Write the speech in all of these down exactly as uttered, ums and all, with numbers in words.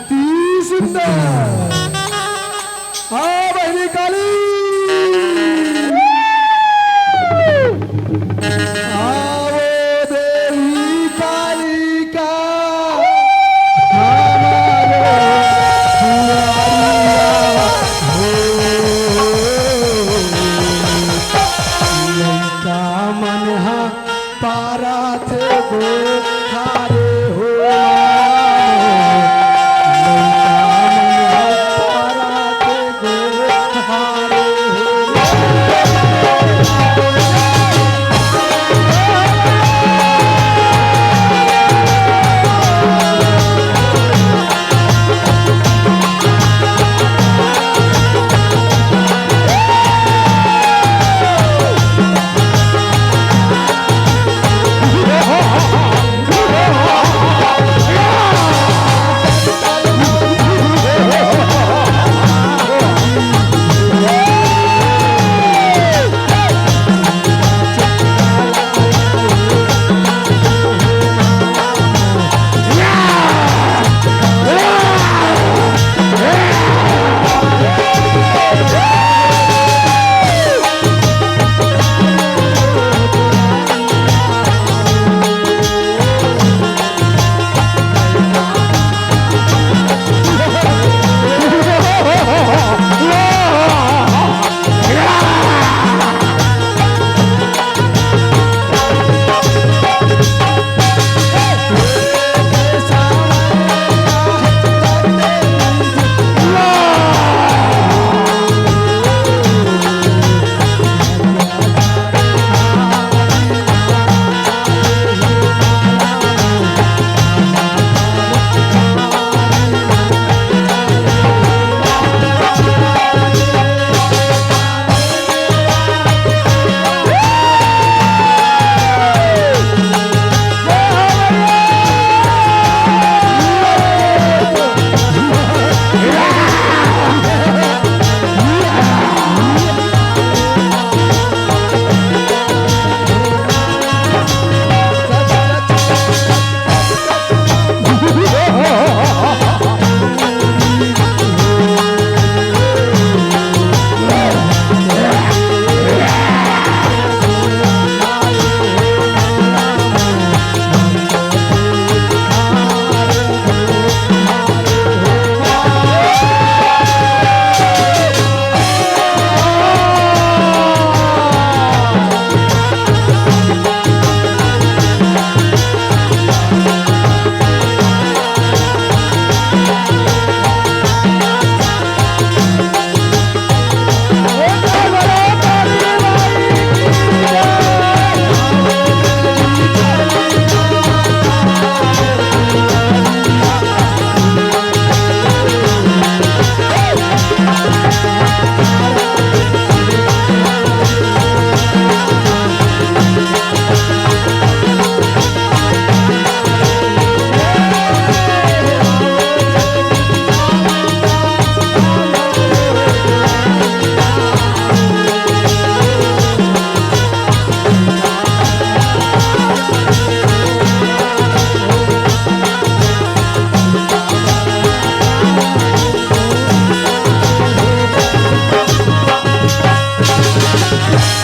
अति सुंदर। हाँ, बहिनी काली। आवो देवी कालिका, हमारो दुआरिया हो। लइका मन हा पारत गोहारे हो। लइका मन हा पारत गोहारे हो।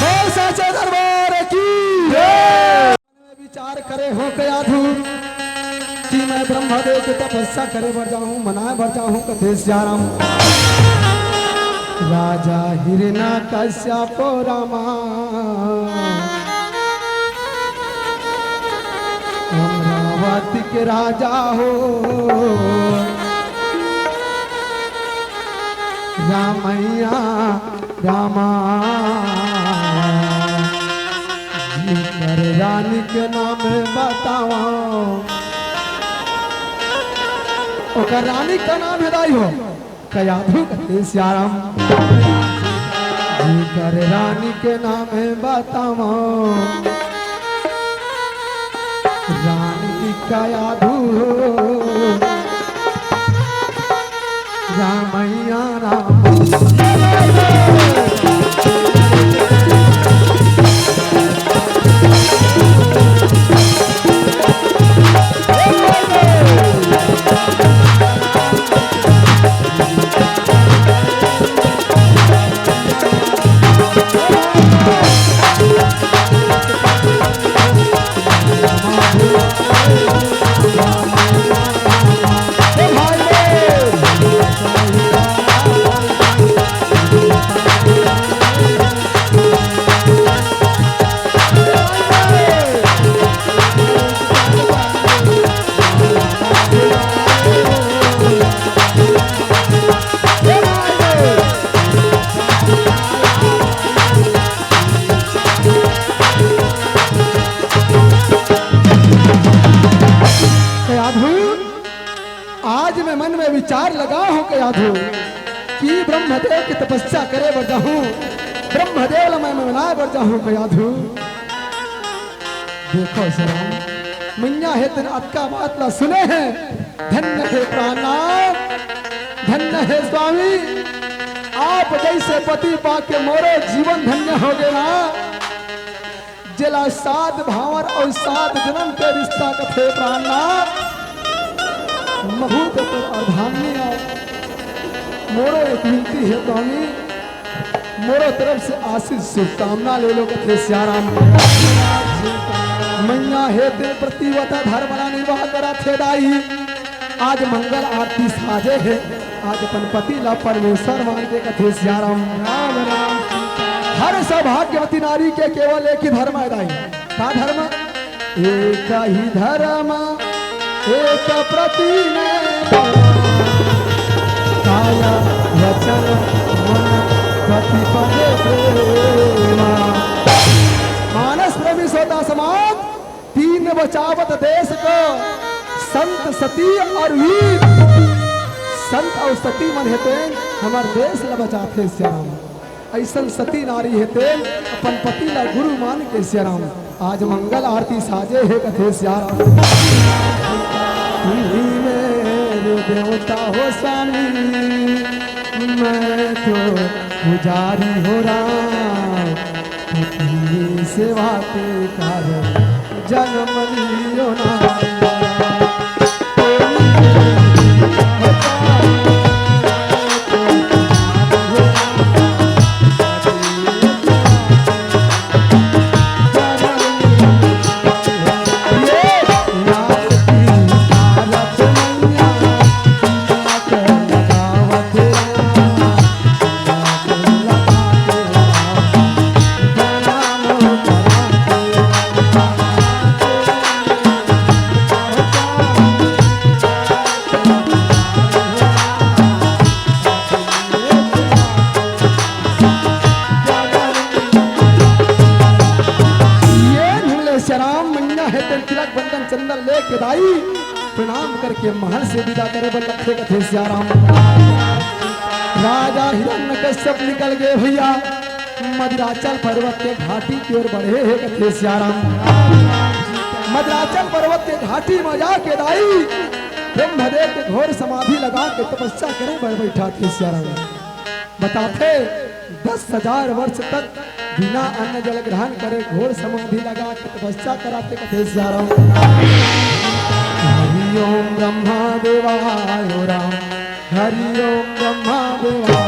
बोल साचे दरबार की जय। विचार करे हो कयाधू कि मैं ब्रह्मदेव के तपस्या करे बर जाहूँ, मनाए बर जाहूँ, कथे सियाराम। राजा हिरण्यकश्यप रामा, अमरावती के राजा हो, रामैया रामा, जिकर रानी के नाम बतावा, ओकर रानी का नाम हे दाई हो, कयाधू कथे सियाराम। जिकर रानी के नाम बतावा, रानी कयाधू हो, रामैया राम। विचार लगाहूं कयाधू कि ब्रह्मदेव के तपस्या करे बर जाहूं, ब्रह्मदेव ला मैं मनाए बर जाहूं कयाधू। देखो श्याम, मइया हे तेन अतका बात ला सुने हे, धन्य हे प्राणनाथ, धन्य हे स्वामी, आप जइसे पति पाके मोरो जीवन धन्य होगे ना। जेला सात भांवर अउ सात जनम के रिश्ता कथे प्राणनाथ, महूं तो तोर अर्धांगिनी आंव। मोरो एक विनती हे स्वामी, मोरो तरफ से आशीष शुभकामना ले लो कथे सियाराम। मइया हे तेन पतिव्रता धर्म ला निर्वाह करत हे दाई। आज मंगल आरती साजे हे, आज अपन पति ला परमेश्वर मान के कथे सियाराम। राम राम सीता। हर सौभाग्यवती नारी के केवल एक ही धर्म हे दाई। का धर्म? एक ही धर्म, एक प्रतिज्ञा, काया वचन मन पति पद प्रेमा। मानस प्रेमी श्रोता समाज, दीन बचावत देश को संत सती और वीर, संत अउ सती मन हे तेन हमर देश ल बचाथे सियाराम। अइसन सती नारी हे तेन अपन पति ला गुरु मान के सियाराम। आज मंगल आरती साजे हे कथे सियाराम। तुम्ही मेरे देवता हो स्वामी, मैं तो पुजारी हो राम। पति सेवा के कारण जन्म लियो ना। ये ढंग ले सियाराम मइया हे तेन तिलक बंदन चंदन लेके दाई प्रणाम करके महल से विदा करे बर लगथे कथे सियाराम। राजा हिरण्यकश्यप निकल गे भइया, मदिराचल पर्वत के घाटी की ओर बढ़े हे कथे सियाराम। मदिराचल पर्वत के घाटी म जाके दाई ब्रह्मदेव के घोर समाधि लगा के तपस्या करे बर बइठा थे सियाराम। बताथे, दस हजार वर्ष तक बिना अन्न जल ग्रहण करे घोर समाधि लगा के तपस्या कराथे कथे सियाराम। हरि ओम ब्रह्मा देवाय राम, हरि ओम ब्रह्मा देवाय।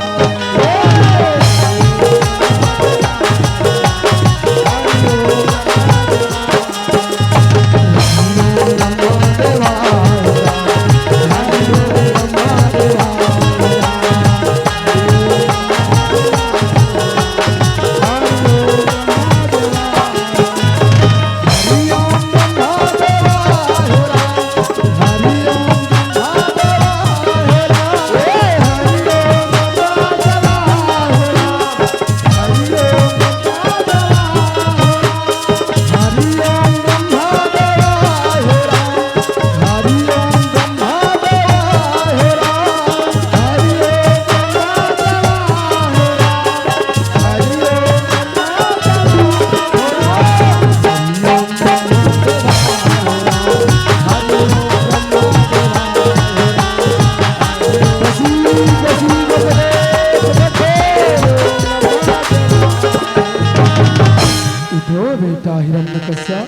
उठो बेटा हिरण्यकश्यप,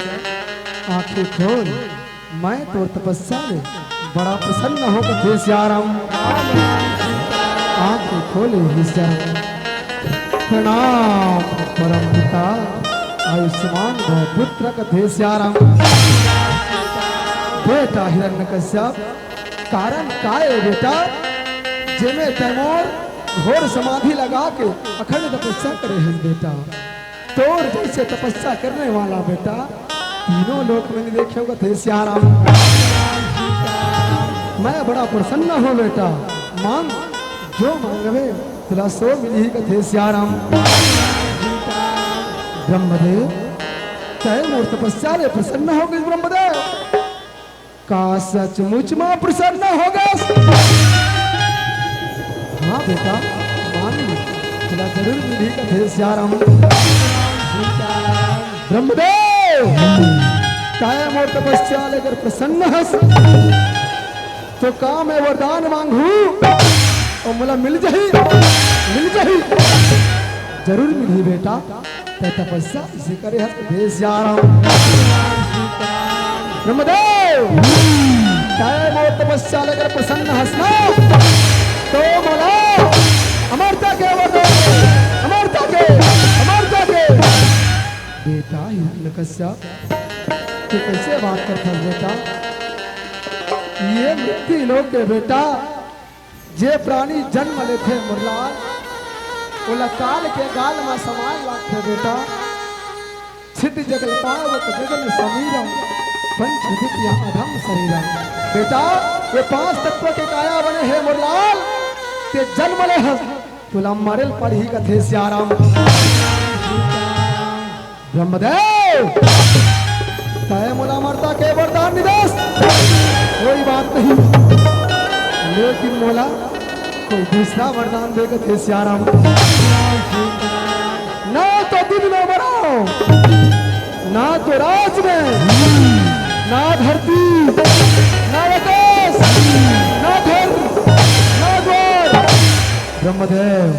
आंखें खोल, मैं तोर तपस्या ले बड़ा प्रसन्न हों कथे सियाराम। आंखें खोले हे सियाराम। प्रणाम परम पिता, आयुष्मान भव पुत्र कथे सियाराम। बेटा हिरण्यकश्यप, कारण का ए बेटा, जेमे तैं मोर घोर समाधि लगा के अखंड तपस्या करे हस बेटा। तोर जइसे तपस्या करने वाला बेटा तीनों लोक में नइ देखे हों कथे सियाराम। मैं बड़ा प्रसन्न हों बेटा, मांग जो मांगबे तेला सो मिलही कथे सियाराम। ब्रह्मदेव, तैं मोर तपस्या ले प्रसन्न हो गइस ब्रह्मदेव। का सचमुच म प्रसन्न हो गइस? हाँ बेटा, मान ली, तोला जरूर मिलही कथे सियाराम। ब्रह्मदेव, तैं मोर तपस्या ले अगर प्रसन्न हस, तो का मैं वरदान मांगहूँ अउ मोला मिल जही, मिल जही, जरूर मिलही बेटा। तैं तपस्या इसे करे हस कथे सियाराम। ब्रह्मदेव, तैं मोर तपस्या ले अगर प्रसन्न हस ना, तो मोला अमरता के वरदान, अमरता के, अमरता के। बेटा हिरण्यकश्यप, तैं कइसे बात करथस बेटा? ये मृत्यु लोक के बेटा, जे प्राणी जन्म लेथे मोर लाल, ओला काल के गाल म समाय लागथे बेटा। छिट जगल पावक जगल समीरा, पंच विद्या अधम शरीरा। बेटा, ये पांच तत्व के काया बने हे मोर लाल, तैं जन्म ले हस, तोला मरे ल पड़ही कथे सियाराम। ब्रह्मदेव, तैं मोला अमरता के वरदान नइ देस, कोई बात नहीं, लेकिन मोला कोई दूसरा वरदान दे कथे सियाराम। ना तो दिन में मरो, ना तो रात में, ना धरती, ना आकाश, ना घर, ना द्वार। ब्रह्मदेव,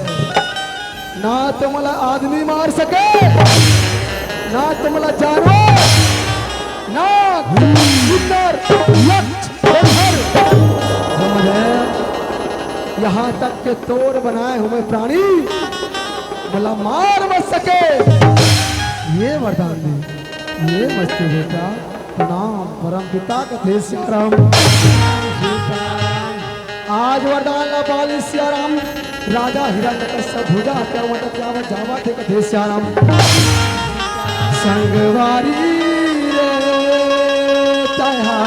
ना तो मोला आदमी मार सके, ना तो मोला जानवर, ना किन्नर, यक्ष, गंधर्व। ब्रह्मदेव, यहाँ तक के तोर बनाए हुए प्राणी मोला मार मत सके। ये वरदान दे, ये मत दे बेटा। प्रणाम परम पिता कथे सियाराम। आज वरदान ला पाली सियाराम। राजा हिरण्यकश्यप भुजा क्या मत क्या मत जावा थे कथे सियाराम। संगवारी रे तहा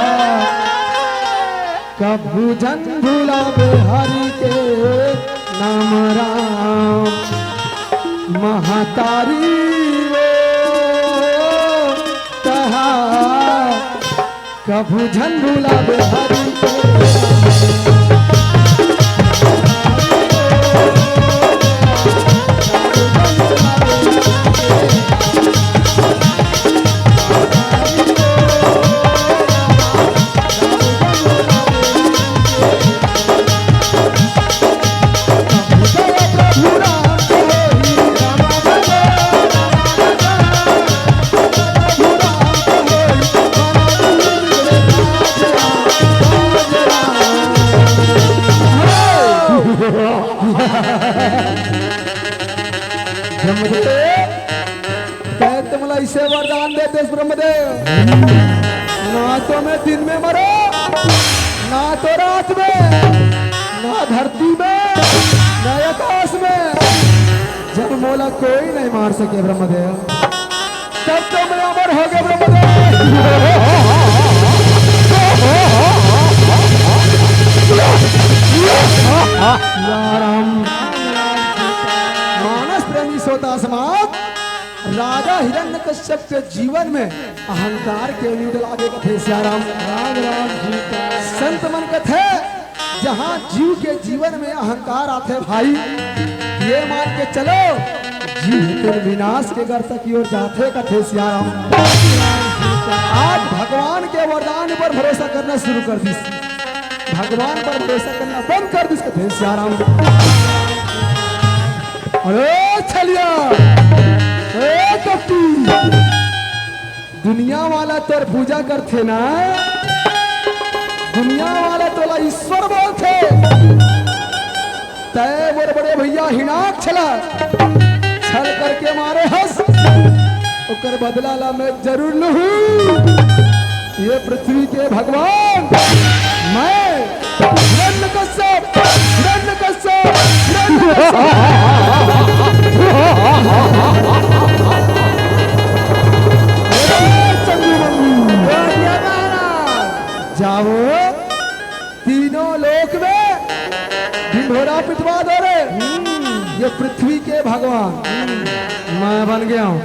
कभू झन भुलाबे हरि के नाम राम। महतारी रे तहा कभू झन भुलाबे हरि के। ब्रह्मदेव, तैं तो मोला अइसे वरदान दे देस ब्रह्मदेव, ना तो मैं दिन में मरो, ना तो रात में, ना धरती में, ना आकाश में, जब मोला कोई नहीं मार सके ब्रह्मदेव। तब तो मैं अमर हो गया ब्रह्मदेव। सियाराम। मानस प्रेमी श्रोता समाज, राजा हिरण्यकश्यप के जीवन में अहंकार के युद्ध लागे कथे सियाराम। राम राम सीता। संत मन कथे जहाँ जीव के जीवन में अहंकार आथे भाई, ये मान के चलो, जीव के विनाश के गर्त की ओर जाथे कथे सियाराम। आज भगवान के वरदान पर भरोसा करना शुरू कर दिस, भगवान पर भरोसा करना बंद कर दिस कथे सियाराम। अरे छलिया, ए कपटी, दुनिया वाला तोर पूजा करथे ना, दुनिया वाला तोला ईश्वर बोलथे। तय मोर बड़े भैया हिनाक छला छल करके मारे हस, ओकर बदला ला मैं जरूर लूहूं। ये पृथ्वी के भगवान मैं हिरण्यकश्यप, हिरण्यकश्यप, हिरण्यकश्यप। हे चंदू मंगू। जाओ, तीनों लोक में ढिंढोरा पिटवा दो रे। ये पृथ्वी के भगवान मैं बन गया हूँ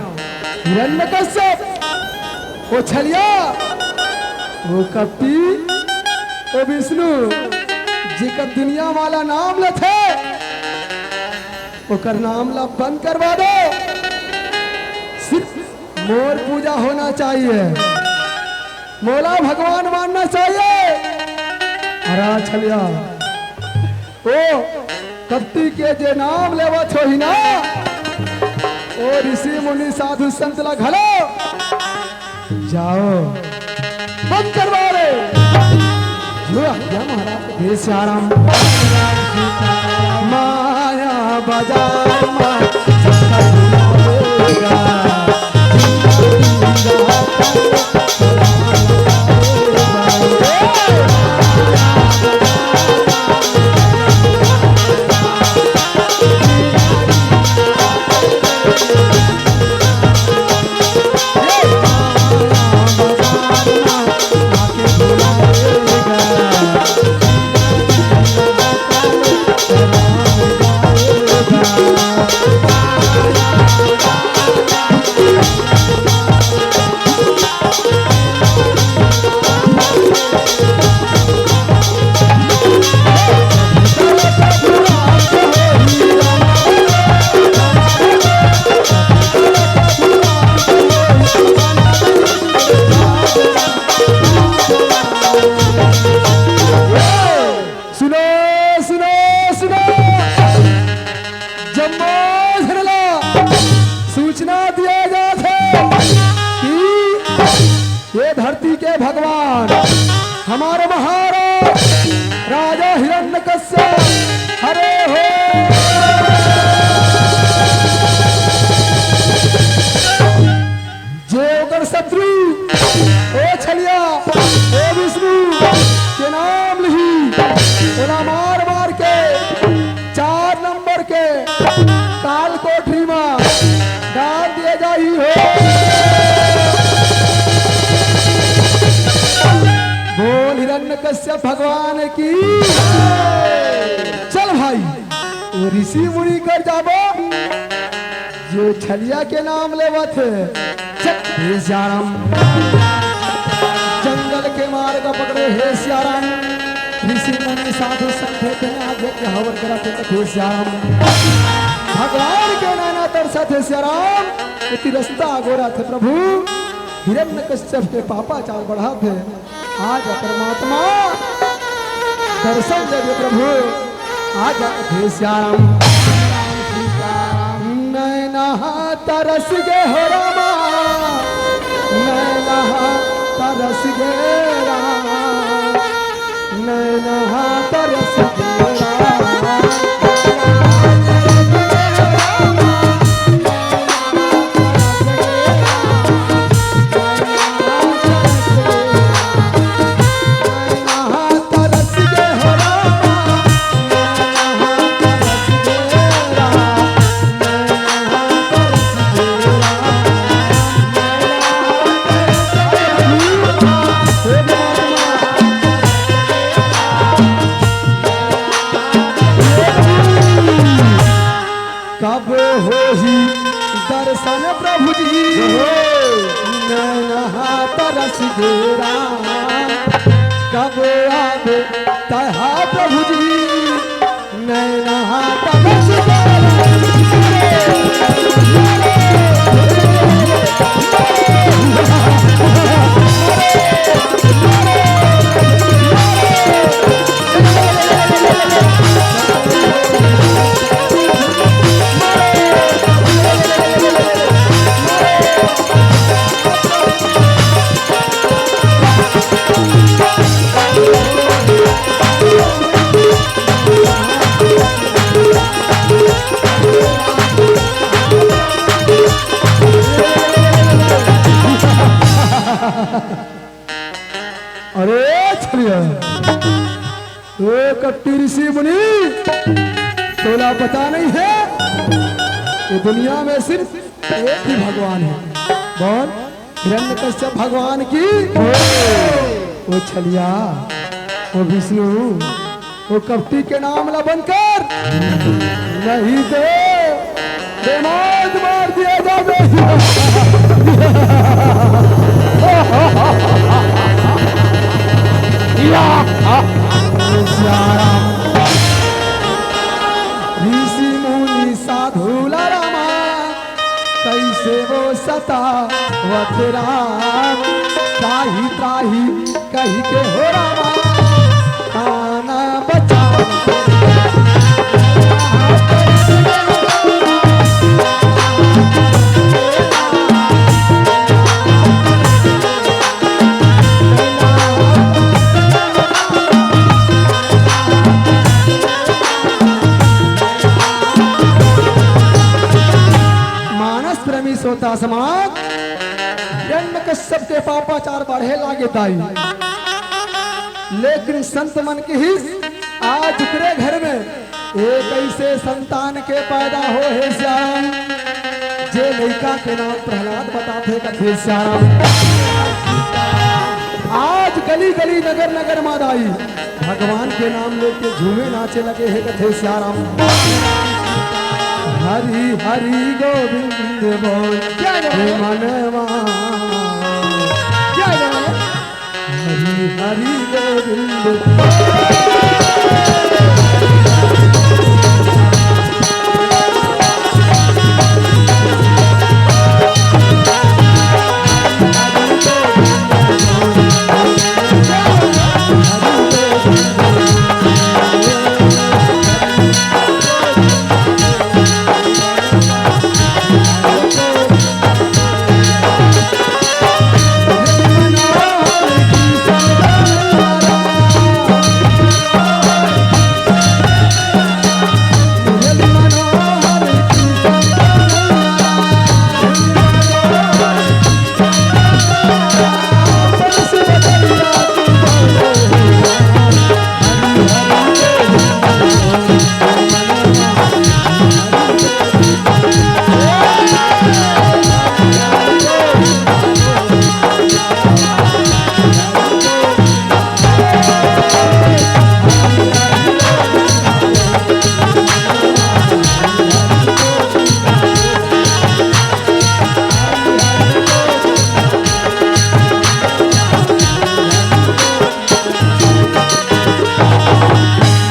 हिरण्यकश्यप। ओ छलिया, ओ कपटी, ओ विष्णु, जेकर दुनिया वाला नाम लेथे, ओकर नाम ला बंद करवा दो। सिर्फ मोर पूजा होना चाहिए, मोला भगवान मानना चाहिए। अरे छलिया, ओ कपटी के जे नाम लेवत होही ना, ओ ऋषि मुनि साधु संत ला घलो जाओ, बंद करवा रे। जो आज्ञा महाराज। हे सियाराम। माया बाजार मा सुनो, सुनो, सुनो। जम्मो झन ला सूचना दिया जात हे कि ये धरती के भगवान हमारे महाराज राजा हिरण्यकश्यप, हरे हो, जे ओकर शत्रु, ओ छलिया, ओ विष्णु के नाम लिही, ओला मार मार के चार नंबर के काल कोठरी मा डाल दिए जाही हो। बोल हिरण्यकश्यप भगवान की। चल भाई, ओ ऋषि मुनि कर जाबो। ये छलिया के नाम लेवत हे। चल, हे सियाराम। जंगल के मार्ग पकड़े, हे सियाराम। ऋषि मुनि साधु संत हे, तेने आज यज्ञ हवन करा थे, हे सियाराम। भगवान के नैना तरसत हे सियाराम। इति रस्ता अगोरत हे प्रभु। हिरण्यकश्यप के पापाचार बढ़त हे। आजा परमात्मा, दर्शन दे दे प्रभु, आजा हे श्याम। नैना तरस गे हो रामा, नैना तरस गे रामा, नैना तरस गे रामा। कब होही दर्शन प्रभु जी, नैना तरस गे राम। कब आबे तहा प्रभु जी, नैना तरस गे राम। अरे छलिया, ओ कपटी ऋषि मुनि, तोला पता नहीं है, ये दुनिया में सिर्फ एक ही भगवान है। कौन? हिरण्यकश्यप भगवान की। ओ छलिया, ओ विष्णु, ओ कपटी के नाम ला बंद कर, नहीं तो दिमाग मार दिया जाबे। या। ऋषि मुनि सा त्राहि त्राहि कहि के हो रामा, आना बचा। मानस प्रेमी श्रोता समाज, हिरण्यकश्यप के पापाचार बढ़े लागे दाई, लेकिन संत मन किहिस, आज ओकरे घर में एक ऐसे संतान के पैदा हो हे श्याम, जे लइका के नाम प्रहलाद बताथे कथे श्याम। आज गली गली नगर नगर मा दाई भगवान के नाम लेके झूमे नाचे लगे हे कथे श्याम। हरि हरि गोविंद बोल हे मनवा। हरि हरि गोविंद।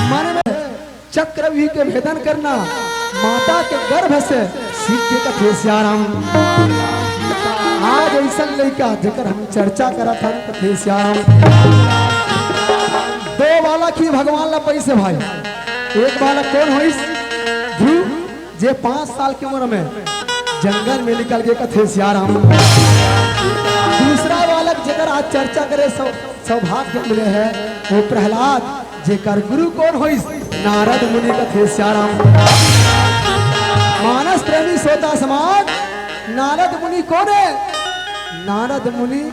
मन में चक्रव्यूह के भेदन करना माता के गर्भ से सीख के कथे सियाराम। आज ऐसन लइका जेकर हम चर्चा करत हन कथे सियाराम। दो बालक ही भगवान ला पैसे भाई, एक बालक कौन होइस? ध्रुव, जे पाँच साल के उम्र में जंगल में निकल गए कथे सियाराम। दूसरा बालक जेकर आज चर्चा करे सौ-, सौभाग्य मिले है वो प्रहलाद, जेकर गुरु कौन होइस? नारद मुनि कथे सियाराम। मानस प्रेमी श्रोता समाज, नारद मुनि कौन है? नारद मुनि,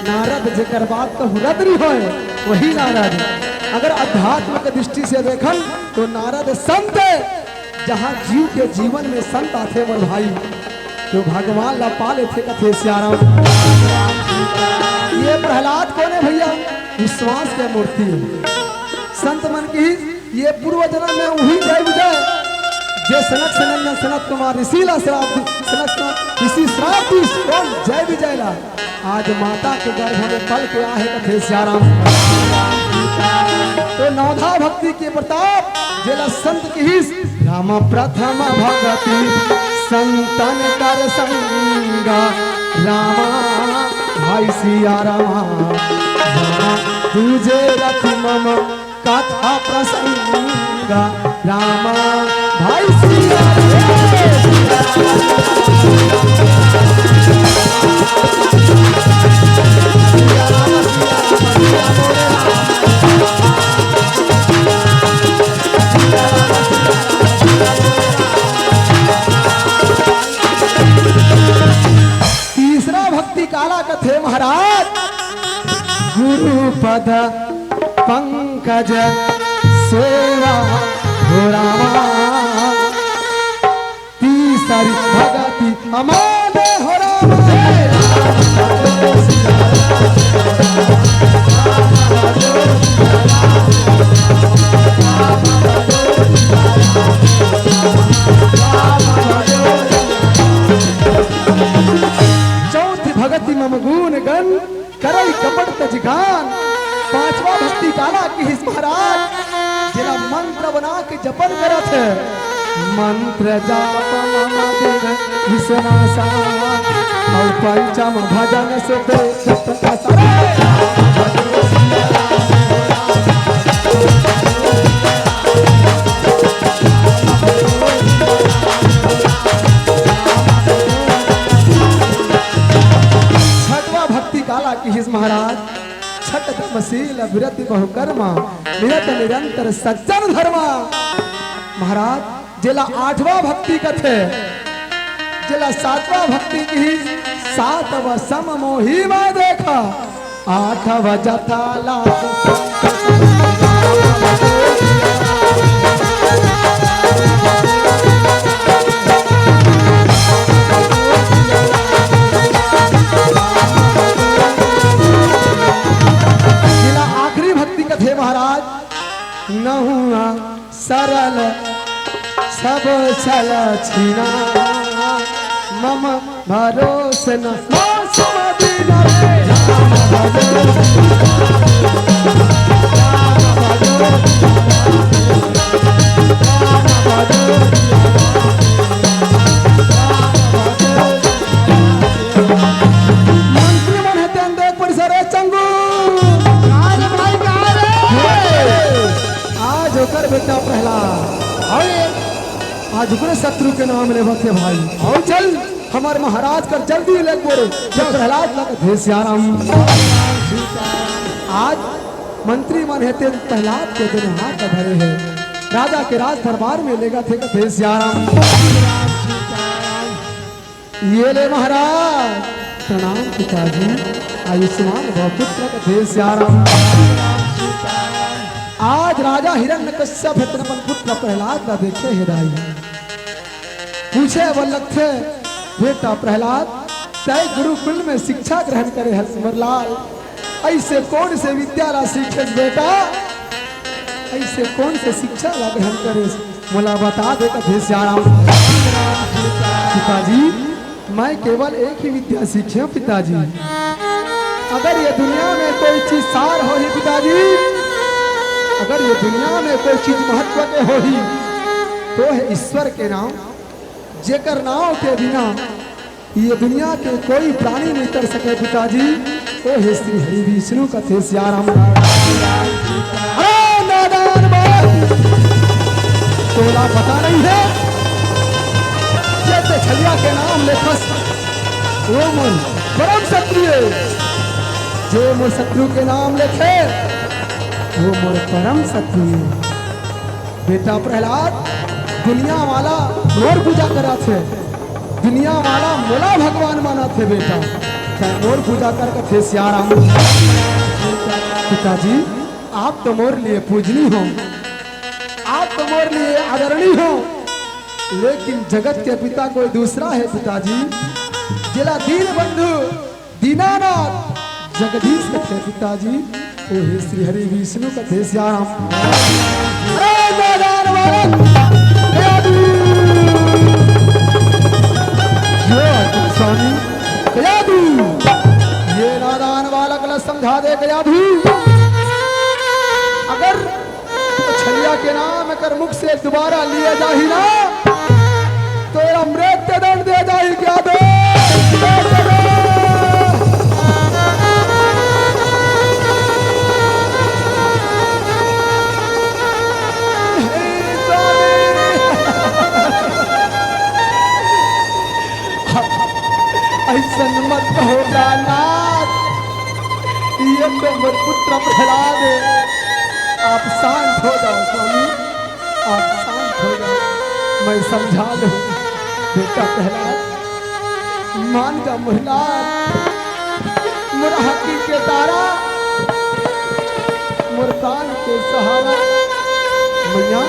नारद जेकर बात कहूँ रद्द नहीं होए, वही नारद। अगर अध्यात्म के दृष्टि से देखन तो नारद संत है, जहाँ जीव के जीवन में संत आथे मोर भाई, तो भगवान ला पा लेथे कथे सियाराम। ये प्रहलाद कौन है भैया? विश्वास के मूर्ति है। संत मन की ये पूर्व जन्म में वही जय विजय, जे सनक सनंदन सनत कुमार ऋषि ला श्राप दि-, सनत कुमार ऋषि श्राप दिस, कौन? जय विजय ला। आज माता के गर्भ में पल के आहे कथे सियाराम। तो नवधा भक्ति के प्रताप जेला संत किहिस, राम प्रथम भगति संतन कर संगा, रामा भाई सिया रामा, रामा दूजे रति मम कथा प्रसंग, रामा भाई सिया रे। तीसरा भक्ति काला कथे महाराज, गुरु पद पंकज सेवा हो रामा। तीसरी भगति अमाल हो रामा। चौथी भगति मम गुण गण करई कपट तज गान। पांचवा भक्ति काला किहिस महाराज, जेला मंत्र बना के जपन करत है। मंत्र जाप मम दृढ़ विश्वासा, अउ पंचम भजन से देखत असरे। छठवा भक्ति काला किहिस महाराज, छठ तपशील बिरति बहुकर्मा, निरत निरंतर सज्जन धर्मा। महाराज, जेला आठवां भक्ति कथे, जेला सातवां भक्ति किहिस, सातव सम मोहि मैं देखा, आठव जथा लाग। जेला आखिरी भक्ति कथे महाराज, नहुआ सरल सब छल छीना, मम भरोस न मौसम बिना रे। राम भरोस न, राम भरोस न, राम भरोस न, राम भरोस न। मंत्री मन हे तेन देख परिसर ए चंगू। आज भाई कहाँ रे? आज ओकर बेटा प्रहलाद। अरे, आज ओकरे शत्रु के नाम लेवत हे भाई। अउ चल, हमर महाराज कर जल्दी ले बोरे। जब प्रहलाद लगत हे सियाराम। आज मंत्री मन हे तेन प्रहलाद के दोनों हाथ ल धरे हे। राजा के राज दरबार में लेगत हे कथे सियाराम। ये ले महाराज। प्रणाम पिताजी। आयुष्मान भव पुत्र कथे सियाराम। आज राजा हिरण्यकश्यप हे तेन अपन पुत्र प्रहलाद ला देखे हे दाई। पूछे बर लगथे, बेटा प्रहलाद, तैं गुरुकुल में शिक्षा ग्रहण करे हस मोर लाल, अइसे कोन से विद्या ला सीखेस बेटा? अइसे कोन से शिक्षा ला ग्रहण करेस? मोला बता दे कथे सियाराम। पिताजी, मैं केवल एक ही विद्या सीखे हंव पिताजी। अगर ये दुनिया में कोई चीज सार होही पिताजी, अगर ये दुनिया में कोई चीज महत्व के होही, तो हे ईश्वर के नाम, जेकर नाम के बिना ये दुनिया के कोई प्राणी नहीं तर सके पिताजी। ओ हे श्री हरि विष्णु कथे सियाराम। अरे नादान बालक, तोला पता नहीं हे, जे ते छलिया के नाम लेथस, वो मोर परम शत्रु हे। जे मोर शत्रु के नाम लेथे, वो मोर परम शत्रु हे। बेटा प्रहलाद, दुनिया वाला मोर पूजा करत हे, दुनिया वाला मोला भगवान मानत हे बेटा, तैं मोर पूजा कर कथे सियाराम। पिताजी, आप तो मोर लिए पूजनीय हो, आप तो मोर लिए आदरणीय हो, लेकिन जगत के पिता कोई दूसरा हे पिताजी, जेला दीन बंधु दीनानाथ जगदीश कथे पिताजी, ओ हे श्री हरि विष्णु कथे सियाराम। अरे नादान बालक, कया दू। यो स्वामी, कया दू। ये नादान बालक ला समझा दे कया दू। अगर छलिया के नाम कर मुख से दोबारा लिया जाही ना, तो एला मृत्यु दंड दिया जाही कया दू। हे स्वामी, अइसन मत कहो नाथ, ये तो मोर पुत्र प्रहलाद हे। आप शांत हो जाओ स्वामी, आप शांत हो जाओ, मैं समझा दूं। बेटा प्रहलाद, मान जा मोर लाल, मोर आँखी के तारा, मोर प्राण के सहारा। मैया,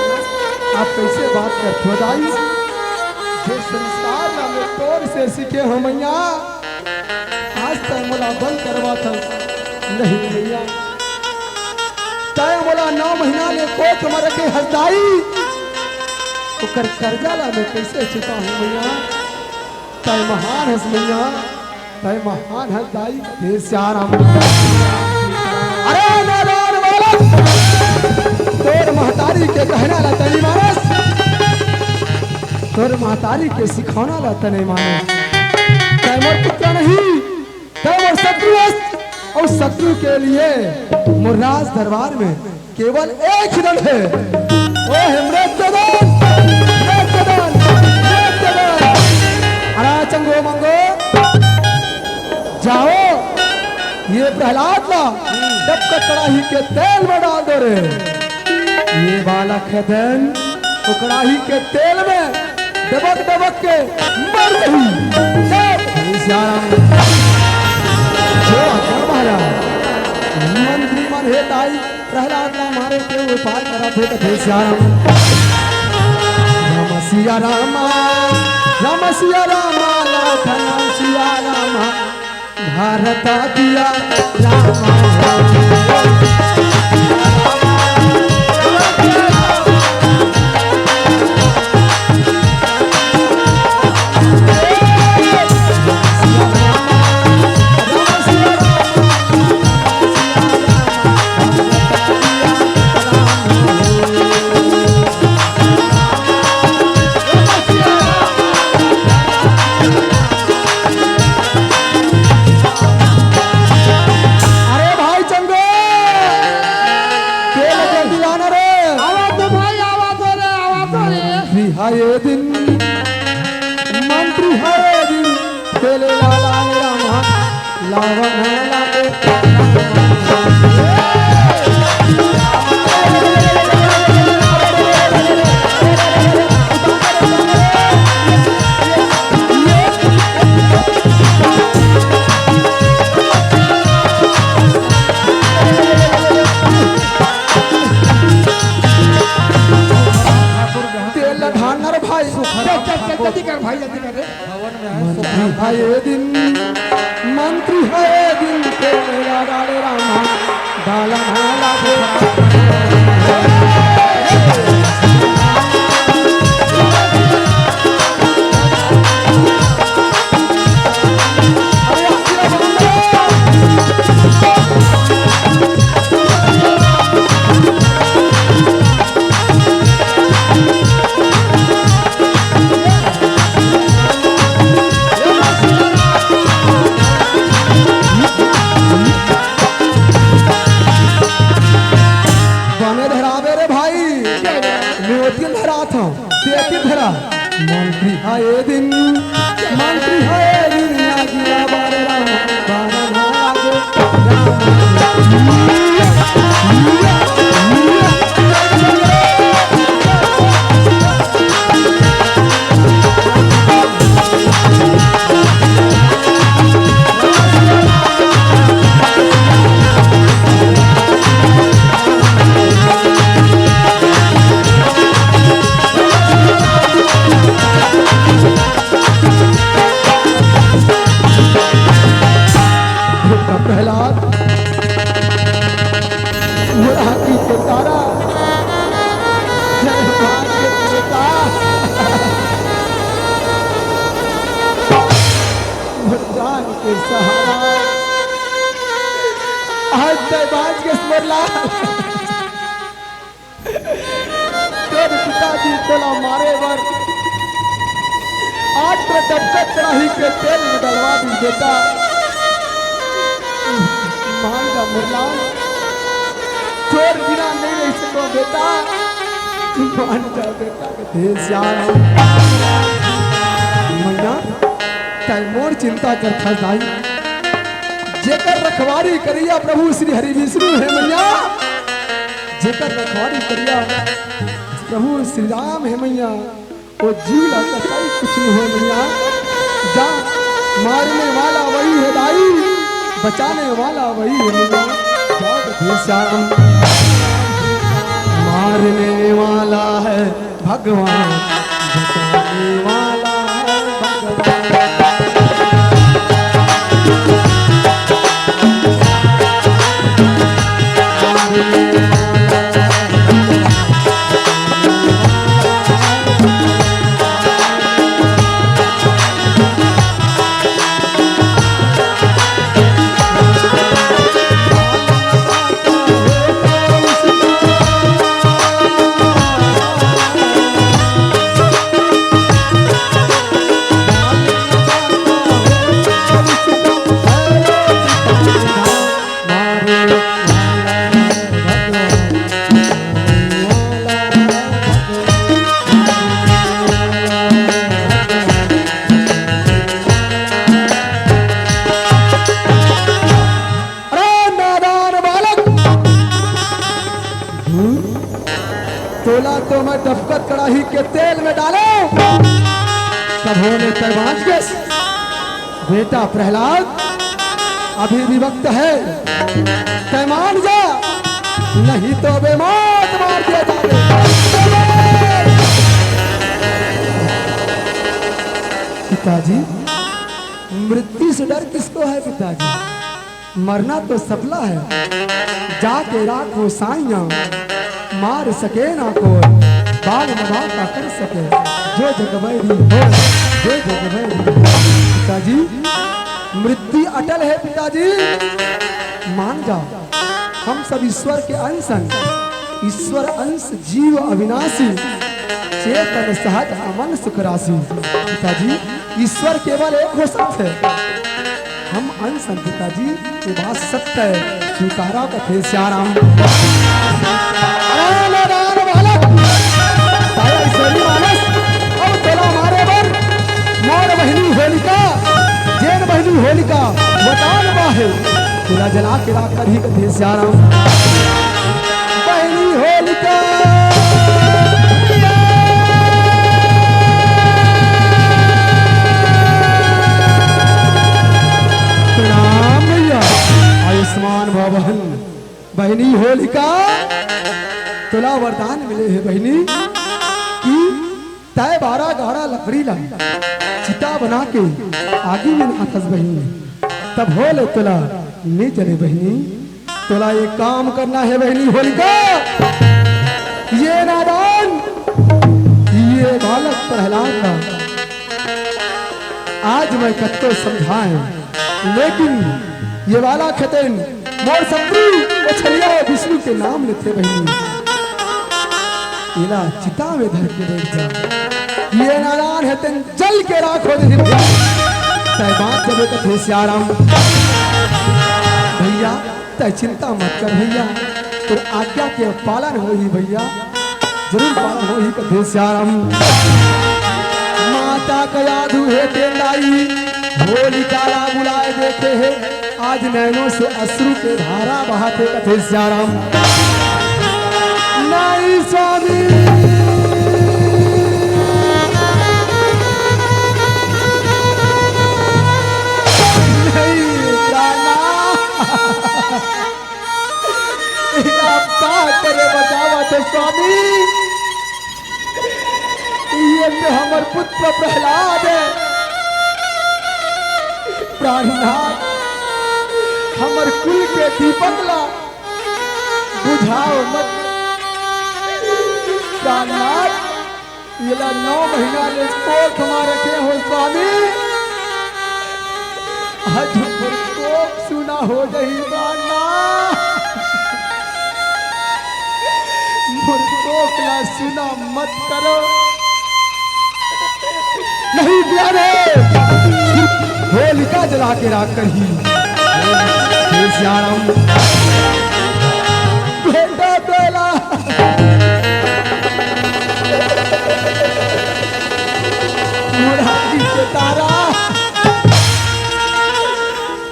आप कइसे बात करथो दाई? जे संस्कार ला मैं तोर से सीखे हंव मैया, आज तैं मोला बंद करवाथस। नहीं मैया, तैं मोला नौ महीना ले कोख म रखे हस दाई, ओकर कर्जा ला मैं कइसे चुकाहूं मैया? तैं महान हस मैया, तैं महान हस दाई, हे सियाराम। अरे नादान बालक, तोर महतारी के कहना ला तैं नइ मानस, तोर महतारी के सिखौना ला तैं नइ मानस। मोर पुत्र नहीं, तैं मोर शत्रु अस, अउ शत्रु के लिए मोर राज दरबार में केवल एक ही दल हे। ओ हे मृत्युदंड, मृत्युदंड, मृत्युदंड। अरे चंगो मंगो, जाओ, ये प्रहलाद ला डबक कड़ाही के तेल में डाल दो रे। ये बालक हे तेन, वो कड़ाही के तेल में डबक डबक के मर गई। जय श्री श्याम। जो आज्ञा महाराज, मंत्री मन हे ताई, प्रहलाद ला मारे के उपाय करत हे, कथे श्याम। राम सिया रामा, राम सिया रामा, लखन सिया रामा, भारत दिया रामा। अरे भाई चंगो, तेल जल्दी लाना रे। आवा तो भाई, आवा तो रे, आवा तो रे। मंत्री हा ये दिन, मंत्री हा ये दिन, तेल लाला रे रामा, लावा ना लागे। तेल ला ढालना रे भाई। चल, चल, चल, जल्दी कर भाई, जल्दी कर रे। मंत्री हा ये दिन, मंत्री हा ये दिन, तेल ला डाले रामा, डाला ना लागे। बने धरावे रे भाई, मैं ओतिन धरात हूँ, तेतिन धरा। मंत्री हा ये दिन, मंत्री हा ये दिन, आगिया बारे राम, बारे राम, आगे राम। बेटा प्रहलाद, मोर आँखी के तारा, जय हनुमान के बेटा, मोर जान के सहारा, आज तैं बाँच गेस मोर लाल। तोर पिताजी तोला मारे बर आठ डबका कड़ाही के तेल में डलवा दिस बेटा। मान जा मोर लाल, तोर बिना नहीं रह सको बेटा, मान जा बेटा। हे श्याम मैया, तैं मोर चिंता करथस दाई, जेकर रखवारी करिया प्रभु श्री हरि विष्णु हे मैया, जेकर रखवारी करिया प्रभु श्री राम हे मैया, ओ जीव ला कतई कुछ नहीं होय मैया। जा, मारने वाला वही है दाई, बचाने वाला वही है मैया। जा हे श्याम, मारने वाला है भगवान, बचाने वाला है भगवान। कड़ाही के तेल में डाले, तभो ले तैं बाँच गेस। बेटा प्रहलाद, अभी भी वक्त है, तैं मान जा, नहीं तो अबे मौत मार दिया जावे। पिताजी, मृत्यु से डर किसको है पिताजी? मरना तो सबला है। जाके राखो साइयां, मार सके ना कोई। बाल नवा का कर सके, जो जग बैरी हो, जो जग बैरी हो। पिताजी, मृत्यु अटल है पिताजी, मान जाओ। हम सब ईश्वर के अंश हैं। ईश्वर अंश जीव अविनाशी, चेतन सहज अमन सुख राशि। पिताजी, ईश्वर केवल एक हो सकत हे। हम अंश हैं पिताजी, ये बात सत्य है। स्वीकारा कथे सियाराम। अरे नादान बालक, दाया ईश्वरी मानस, अब तोला मारे बर मोर बहिनी होलिका, जेन बहिनी होलिका वरदान पाहे, तोला जला के राख करही कथे सियाराम। बहिनी होलिका। प्रणाम भैया, आयुष्मान भवन। बहिनी होलिका, तोला वरदान मिले हे बहिनी कि तैं बारह गाड़ा लकड़ी ला चिता बना के आगी में नाथस बहिनी, तभो ले तोला नइ जले बहिनी। तोला एक काम करना हे बहिनी होलिका, ये नादान, ये बालक प्रहलाद ला आज मैं कत्तो समझाएं, लेकिन ये वाला खतेन मोर शत्रु वो छलिया विष्णु के नाम लेथे बहिनी। एला चिता में धर के बैठ जा। ये नादान हे तेन जल के राख हो जाही भैया। तैं बाँच जबे कथे सियाराम। भैया, तैं चिंता मत कर भैया, तोर आज्ञा के पालन होही भैया, जरूर पालन होही कथे सियाराम। माता का याद हुए तेन दाई, होलिका ला बुलाए देखे हे, आज नैनों से अश्रु के धारा बहाथे कथे सियाराम। नहीं स्वामी, नहीं प्राणा। अब का करे बचावा तो स्वामी, ये तो हमर पुत्र प्रहलाद हे, प्राणनाथ, हमर कुल के दीपक ला बुझाओ मत प्राणनाथ। एला नौ महीना ले कोख मा रखे हो स्वामी, आज मोर कोख सुना हो जाही प्राणनाथ। मोर कोख ला सुना मत करो। नहीं प्यारे, होलिका जला के राख करही। हे सियाराम, बेटा बेला, मोर आँखी के तारा,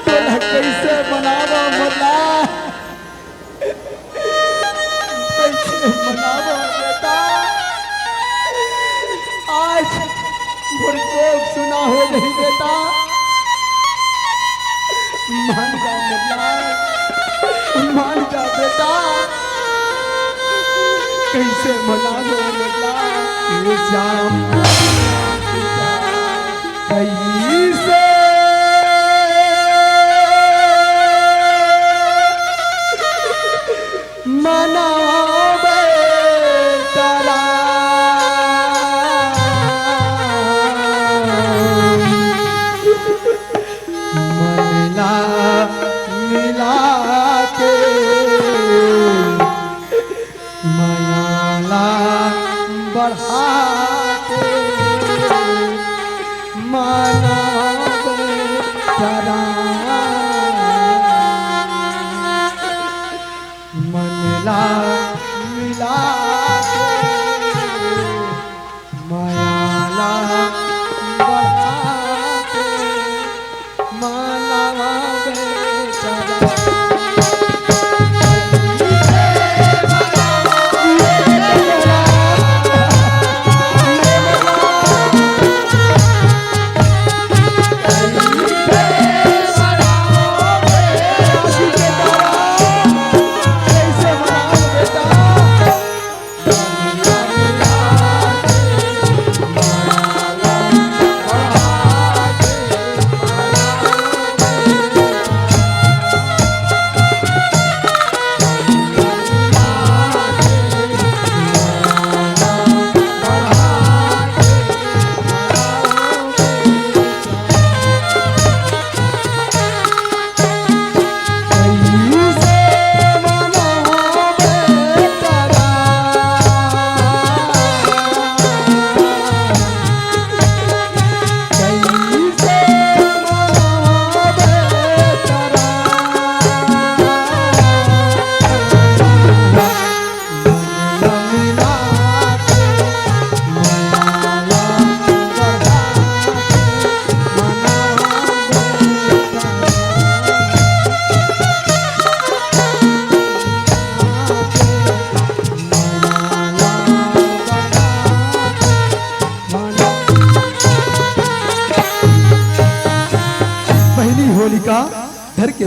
तोला कैसे मनावा मोला? कैसे मनावा बेटा? आज मोर कोख सुना हो जाही बेटा। मान जा मोर लाल, मान जा बेटा। कैसे मनावा मोर लाल? ये श्याम, कैसे मनावे तारा मन ला मिला के, मया ला बढ़ा के, मना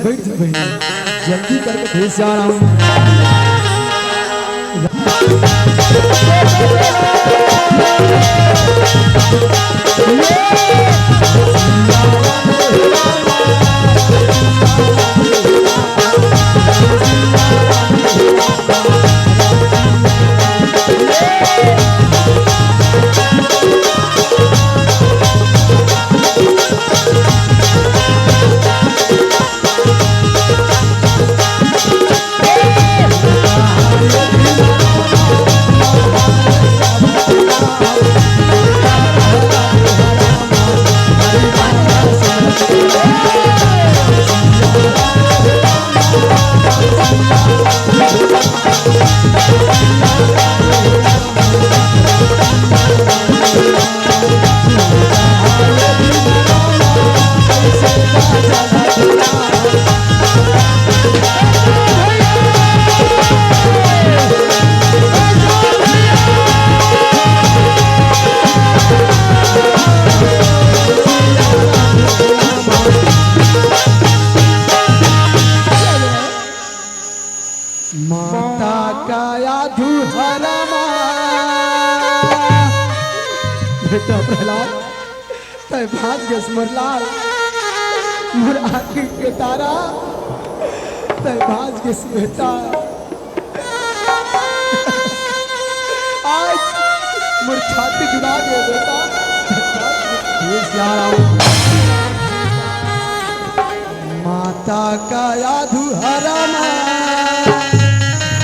बैठ जा बहिनी, जल्दी करके भेज जा रहा हूँ। माता काया धुहरा मा। बेटा प्रहलाद, तै भाज गेस मोर लाल, मोर आँखी के तारा, तै भाज गेस बेटा। आज मोर छाती जुड़ा गे बेटा। हे सियाराम। माता काया धुहरा मा,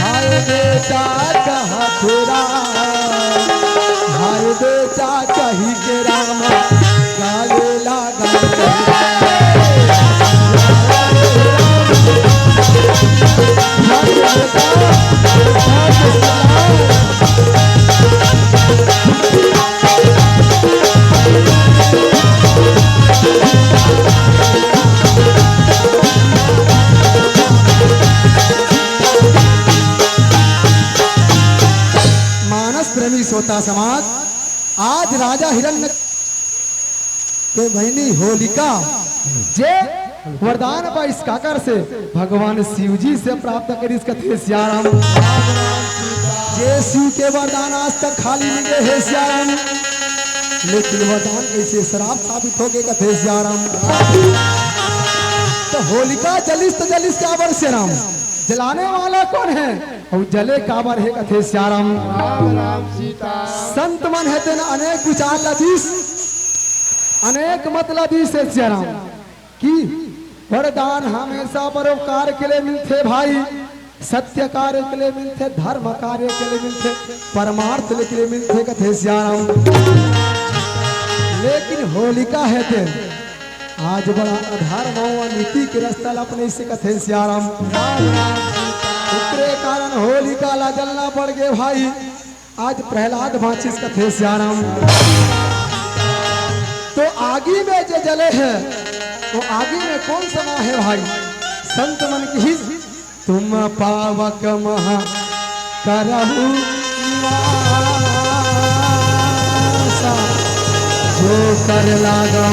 हाय बेटा कहा थोरा, हाय बेटा कही के रामा गावे लागा। मानस प्रेमी श्रोता समाज, आज राजा हिरण्य के बहिनी होलिका जे वरदान पाइस काकर से, भगवान शिव जी से प्राप्त करिस कथे सियाराम। जे शिव के वरदान आज तक खाली नइ गे हे सियाराम, लेकिन वरदान कइसे श्राप साबित हो गे कथे सियाराम। तो होलिका जलिस तो जलिस काबर सियाराम, जलाने वाला कोन हे? अउ जले काबर हे कथे सियाराम। राम राम सीता। संत मन हे तेन अनेक विचार ला दीस, अनेक मत ला दीस हे सियाराम, कि वरदान हमेशा परोपकार के लिए मिलथे भाई, सत्य कार्य के लिए मिलथे, धर्म कार्य के लिए मिलथे, परमार्थ के लिए मिलथे कथे सियाराम। लेकिन होलिका हे तेन आज बड़ा अधर्म अउ अनीति के रस्ता ला अपने से कथे सियाराम। ओकरे कारण होलिका ला जलना पड़ गे भाई। आज प्रहलाद बाँचिस कथे सियाराम। तो आगी में जे जले हे, वो आगी में कोन समा हे भाई? संत मन किहिस, तुम पावक महा करहु निवासा, जो कर लागो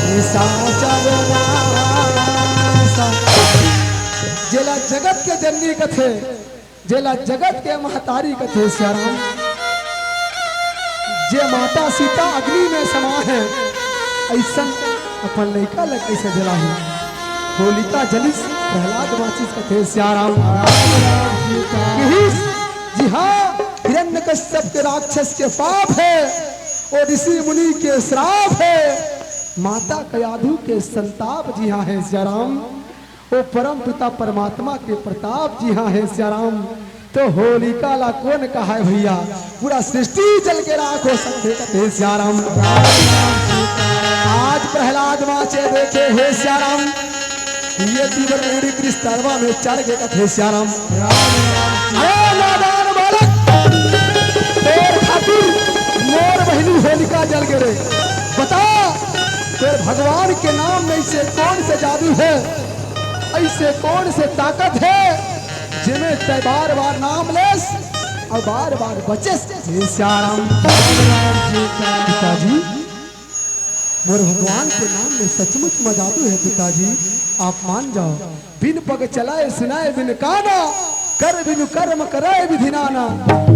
निशाचर नासा। जेला जगत के जननी कथे, जेला जगत के महतारी कथे सियाराम, जे माता सीता अग्नि में समा हे, अइसन अपन लइका ल कइसे जलाही? होलिका जलिस, प्रहलाद बाँचिस कथे सियाराम। किहिस, जी हाँ, हिरण्यकश्यप के राक्षस के पाप हे, ओ ऋषि मुनि के श्राप हे, माता कयाधु के संताप जी हाँ हे सियाराम। ओ परम पिता परमात्मा के प्रताप जी हाँ हे सियाराम। तो होलिका ला कोन कहाय भैया, पूरा सृष्टि जल के राख हो सकथे कथे सियाराम। आज प्रहलाद बाँचे देखे हे सियाराम, ये तीवर रेड़ी कृष्ण तरवा में चढ़ गे कथे सियाराम। अरे नादान बालक, तोर खातिर मोर बहिनी होलिका जल गे रे। बता, तोर भगवान के नाम में से कोन से जादू हे? अइसे कोन से ताकत हे, जेमे तैं बार-बार नाम लेस अउ बार-बार बचेस? हे सियाराम। पिताजी, मोर भगवान के नाम में सचमुच म जादू हे पिताजी, आप मान जाव। बिन पग चलाए सुनाए बिन काना, कर बिनु कर्म कराए विधि नाना।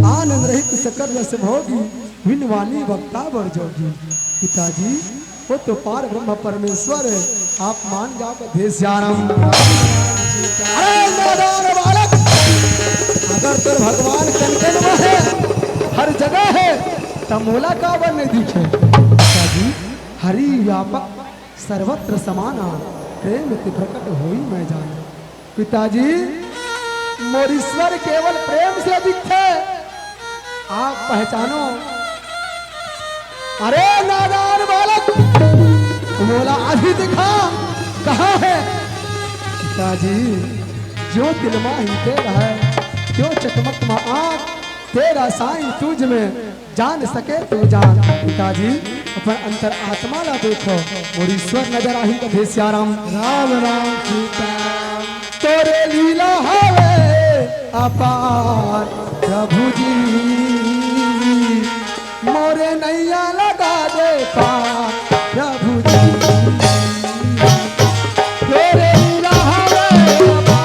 आनंद रहित सकल रस भोगी, बिन वाणी वक्ता बर जोगी। पिताजी, वो तो पार ब्रह्म परमेश्वर हे, आप मान जाव कथे श्याम। अरे नादान बालक, अगर तोर भगवान कन कन म हे, हर जगह हे, त मोला काबर नहीं दिखे? पिताजी, हरि व्यापक सर्वत्र समाना, प्रेम ते प्रकट होई मैं जाना। पिताजी, मोर ईश्वर केवल प्रेम से दिखथे, आप पहचानो। अरे नादान बालक, मोला अभी दिखा, कहाँ हे? पिताजी, जो दिल मा ही तेरा है, क्यों चकमक मा आँख, तेरा साईं तुझ में जान सके तू जान। पिताजी, अपन अंतर आत्मा ला देखो, मोर ईश्वर नजर आही कथे श्याम। राम राम सीताराम। तोरे लीला हवे अपार प्रभु जी, मोरे नैया लगा दे पार प्रभु जी। तोरे लीला हवे अपार।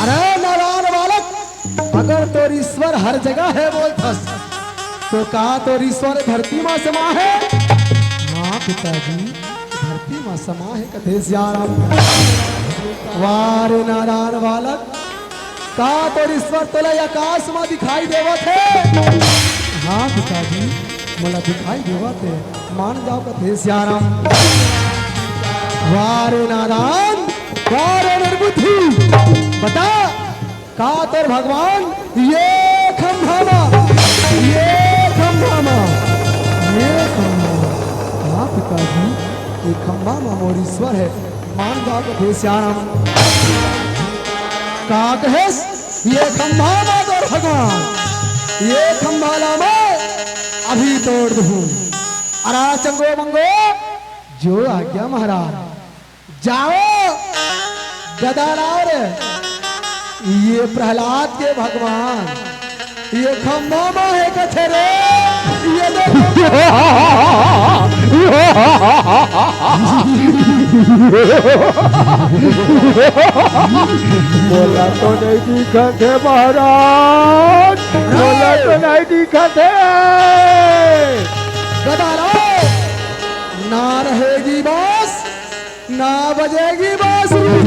अरे नादान बालक, अगर तोर ईश्वर हर जगह हे बोलथस, तो का तोर ईश्वर धरती मा समा हे? हाँ पिताजी, धरती मा समा हे कथे श्याम। वाह रे नादान बालक, का तोर ईश्वर तोला आकाश मा दिखाई देवत हे? हाँ पिताजी, मोला दिखाई देवत हे, मान जाव कथे श्याम। वाह रे नादान, वाह रे निर्बुद्धि, बता, का तोर भगवान ये खंभा मा, ये खंभा मा, ये खंभा मा, हाँ पिताजी, ये खंभा मा मोर ईश्वर हे, मान जाव कथे श्याम। का कहेस? ये खंभा मा तोर भगवान, ये खंभा ला मैं अभी तोड़ दूँ। अरे चंगो मंगो, जो आज्ञा महाराज। जाओ, गदा लाओ रे। ये प्रहलाद के भगवान, ये खंभा मा हे कथे रे, ये देखो। मोला तो नहीं दिखत हे महाराज, मोला तो नहीं दिखत हे। गदा लाओ, ना रहेगी बांस, ना बजेगी बांसुरी।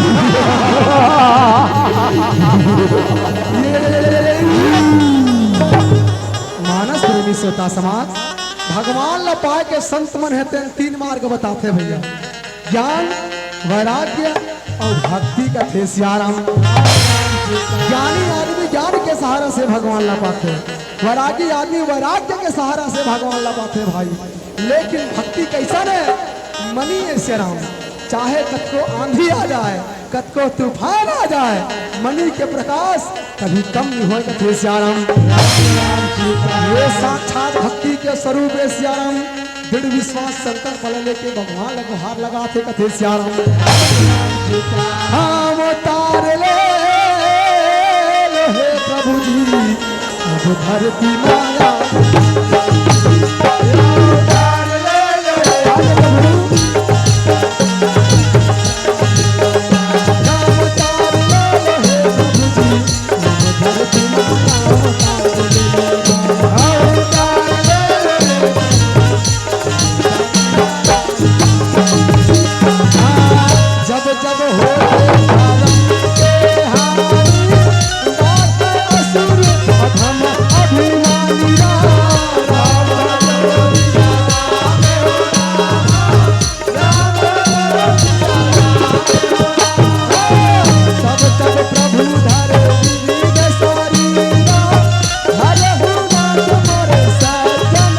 मानस प्रेमी श्रोता समाज, भगवान ला पाए के संत मन हे तेन तीन मार्ग बताथे भैया, ज्ञान, वैराग्य अउ भक्ति कथे सियाराम। ज्ञानी आदमी ज्ञान के सहारा से भगवान ला पाथे, वैरागी आदमी वैराग्य के सहारा से भगवान ला पाथे भाई। लेकिन भक्ति कइसन हे? मनी अइसे राम, चाहे कतको आंधी आ जाए, कतको तूफान आ जाए, मनी के प्रकाश कभी कम नहीं होय कथे सियाराम। ये साक्षात भक्ति के स्वरूप हे सियाराम। दृढ़ विश्वास संकल्प ला लेके भगवान ला गुहार लगाथे कथे सियाराम। हम तार ले लो हे प्रभु जी, अब धरती माया। जब जब होते धर्म के हारी, तात असुर अधम अभिमानी राम। तब तब प्रभु धरे विविध शरीरा, हरहु नाथ मोरे सज्जन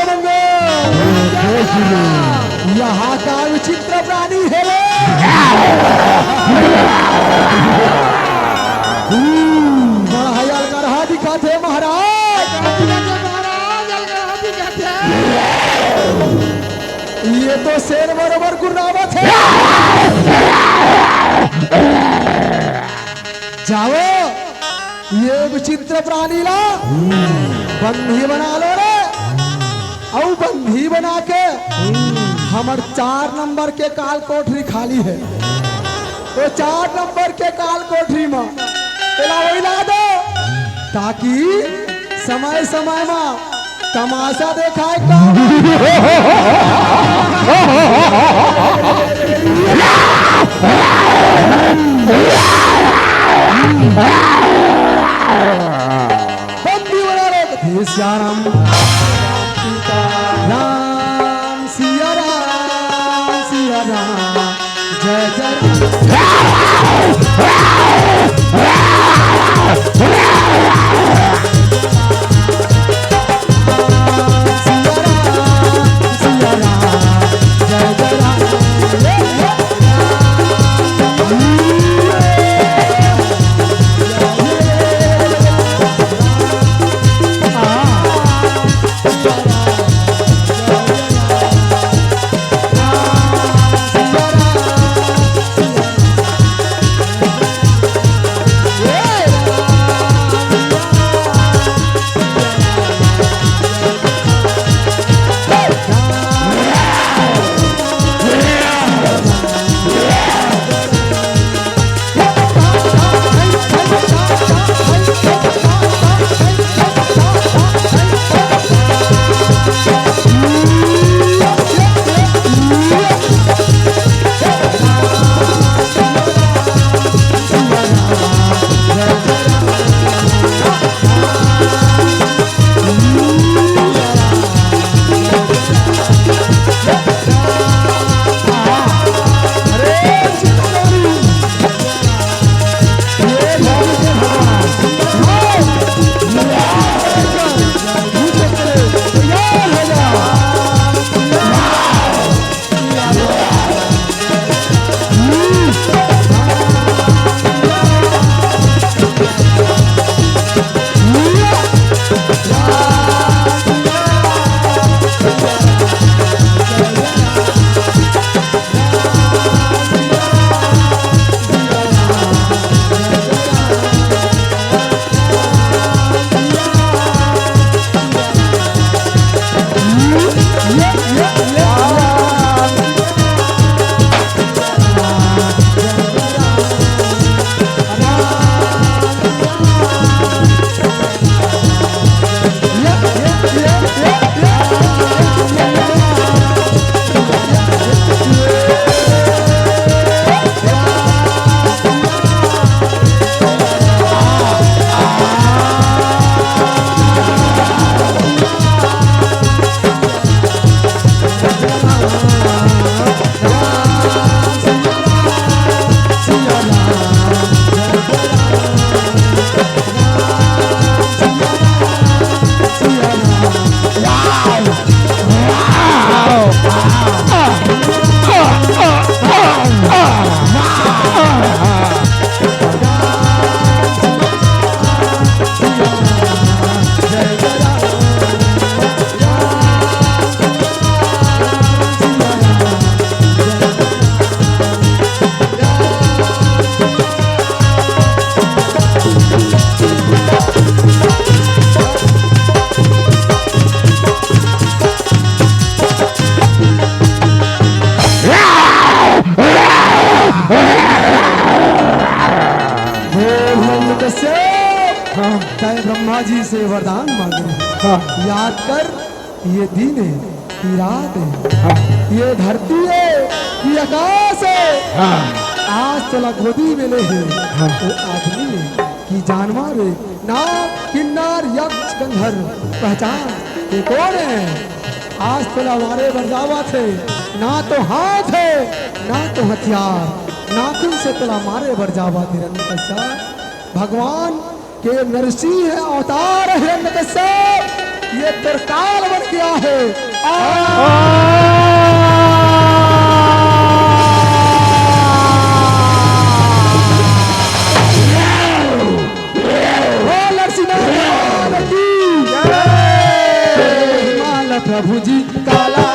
मंगल। यहाँ का विचित्र प्राणी हे रे। हम्म, बड़ा ही अलगरहा दिखत हे महाराज। महाराज, अलगरहा दिखत हे। ये तो शेर बरोबर गुर्रावत हे। जाओ, ये विचित्र प्राणी ला बंदी बना लो रे, अउ बंदी बना के हमर चार नंबर के काल कोठरी खाली हे, वो चार नंबर के काल कोठरी म एला वही ला दो, ताकि समय समय म तमाशा देखाय का। बंदी बना लो। हे सिया राम, राम सिया राम, सिया राम, जय जय राम। बोल हिरण्यकश्यप, हाँ। तय ब्रह्मा जी से वरदान मांगे। हाँ। याद कर, ये दिन हे, ये रात हे, हाँ। ये धरती हे, ये आकाश हे। हाँ। आज तोला गोदी में ले हे, हाँ। वो आदमी हे कि जानवर हे, नाग, किन्नर, यक्ष, गंधर्व, पहचान, ये कोन हे? आज तोला मारे बर जावत हे, ना तो हाथ हे, ना तो हथियार, नाखून से तोला मारे बर जावत हे हिरण्यकश्यप। भगवान के नरसिंह अवतार हे हिरण्यकश्यप, ये तेर काल बन गया है। आ! ओ नरसिंहा भगवान की जय। माला प्रभु जी काला